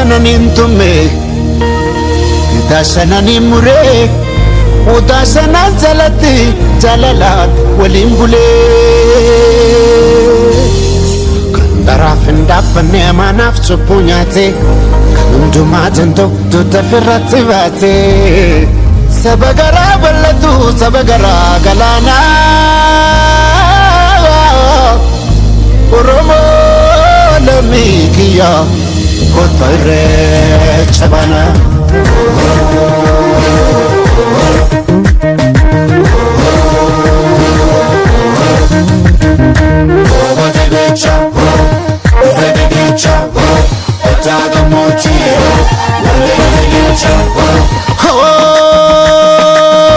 shananiin tume, gadaa shananiin muree, odaa shanan jalatti jaalalaan waliin bulee. Kan daraaf hin dhaabbanne amaanaaf cubbuu nyaate, kan hundumaa danda'u tuuta firratti baate. Saba garaa bal'atu, saba garaa galaanaa. Oromoo lammii kiyya, kottu irreecha baana.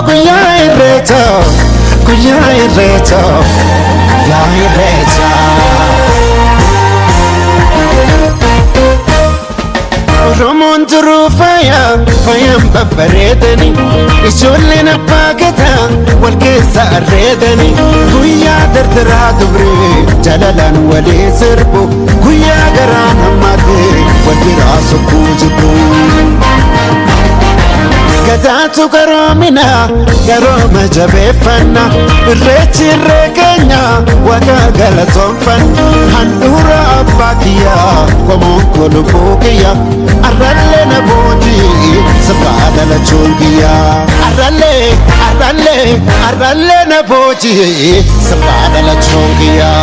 Guyyaa irreecha, guyyaa irreecha, guyyaa irreecha. Oromoon turuu faaya, faayaan babbareedani, ijoolleen abbaa gadaa wal keessa arreedani, guyyaa dardaraa dubree jaalalaan walii sirbu, guyyaa garaa hammaate wal biraa sokkuu jibbu. Gadaatu garoomina, garooma jabeeffanna, irreechi irree keenya, waaqa galatoonfanna, handhuura abbaa kiyyaa, qomoon koo lubbuu kiyya, arrallee na boojii sabaa dhalachuun kiyya. Arrallee, arrallee, arrallee na boojii sabaa dhalachuun kiyya.